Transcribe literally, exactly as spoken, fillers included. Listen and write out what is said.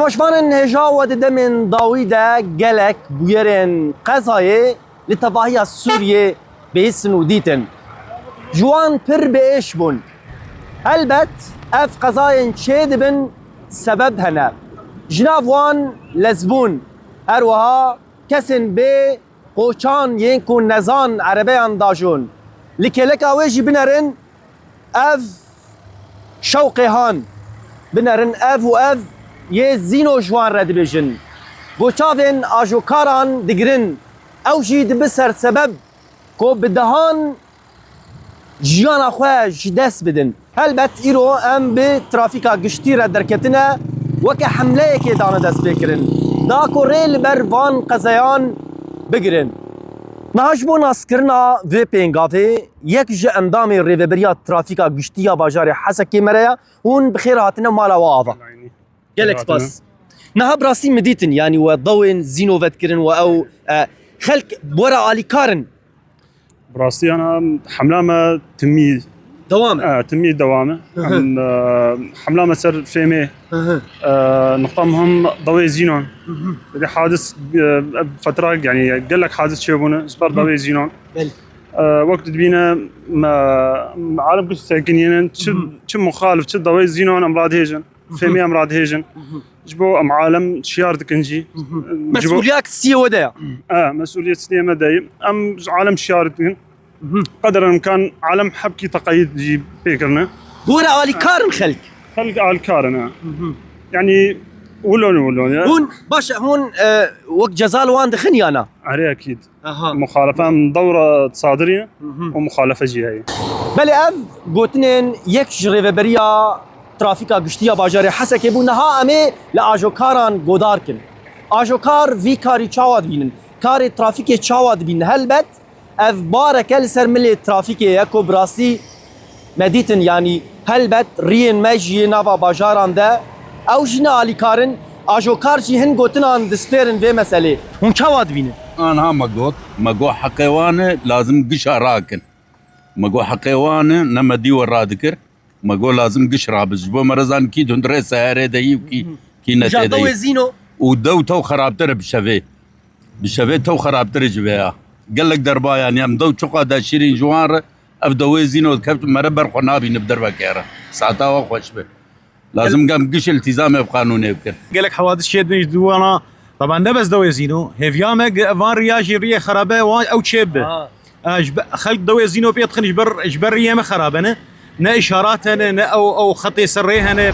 Paşvanên hêja we di demên dawî de gelek bûyerên qezayê li tevahiya Sûriyê bihîstin û dîtin. Ji wan pir bi êş bûn. Helbet ev qezayên çêdibin sebeb hene. Ji nav wan lezbûn, her wiha kesên bê qoçan yên ku nezan erebeyan dajon. Li kêleka wê jî binerin ev şewqê han. Binerin ev û ev yê Zîno ji wan re dibêjin. Goçavên ajokaran digirin. Ew jî dibi sersebeb ku bi dehan jiyana xwe ji dest bidin. Helbet îro em bi trafîka giştî re derketine weke hemleyekê dane destpêkirin, da ku rê li ber van qezeyan bigirin. Niha ji bo naskirina vê pêngavê, yek ji endamê Rêveberiya Trafîka Giştî ya bajarê Hesekê me re ye. Hûn bi xêr hatine mala we ava. Gelek spas. Niha bi rastî min dîtin, yanî we dawên Zîno vedikirin, we ew, e, xelk bi we re alîkar in. Bi rastî yana hemla me timî Dewam e. E, timî dewam e. Hı hı. Em, e, hemla me ser fêmê, Hı hı. e, nuqta muhim dawê Zînon. Hı hı. Belê hadis, e, ev fetra, yanî gelek hadis çêbûne ji ber Hı hı. dawê Zînon. Belê. E, wek dibîne me, me alem giş sekinînin, çi, Hı hı. çi muxalif, çi dawê Zînon em radihêjin. Hı hı. Fêmê em radihêjin. Hı hı. Ji bo em alem şiyar dikin jî. Hı hı. Ji bo Mesûliyet siyê we de ya. E, mesûliyet siyê me de ye. Em ji alem şiyar dikin. Mhm. Qeder imkan alem hebkî teqeyîd jî pê kirine. Bi we re alîkar in xelk? Xelk alîkar in, ha. Mhm. Yanî wilo ne wilo ne. Hûn, baş e, hûn, e, wek ceza li wan dixin ya na? Erê, ekîd. Aha. Muxalefe em dewra sadirî Mhm. û muxalefe jî heye. Belê ev gotinên yek ji rêveberiya trafîka giştî ya bajarê Hesekê bû. Niha em ê li ajokaran godar kin. Ajokar vî karî çawa dibînin? Karê trafîkê çawa dibînin? Helbet ev bareke li ser milê trafîkê ye ku bi rastî me dîtin, yanî helbet riyên me jî yê nava bajaran de ew jî ne alîkar in, ajokar jî hin gotinan dispêrin vê meselê. Hûn çawa dibînin? Anha me got, me got heqê wan e, lazim gişa rakin. Me got heqê wan e, ne me dî we radikir. Me got lazim giş rabit. Ji bo me re zan kî di hundirê seherê de yî û kî, kî ne Îja tê de dewê yî. Zîno. Û dew tew xerabtir e bi şevê. Bi şevê tew xerabtir e ji vê ya. Gelek derba yanî em dew çiqa de şirîn ji wan re, ev dewê Zîno dikeft me re ber xwe nabîne bi dervekê re. Saeta we xweş be. Lazim gel- em giş iltîzamê bi qanûnê bikin. Gelek hewadis çêdibin ji dû wana. Taban ne bes dewê Zîno. Hêviya me gi-, van riya jî riyê xerabe wan ew çêbibe. Ha. E, ji be-, xelk dewê Zîno pê dixin ji ber, ji ber riyê me xerabe ne. Ne îşarat hene, ne ew, ew xetê ser rê hene.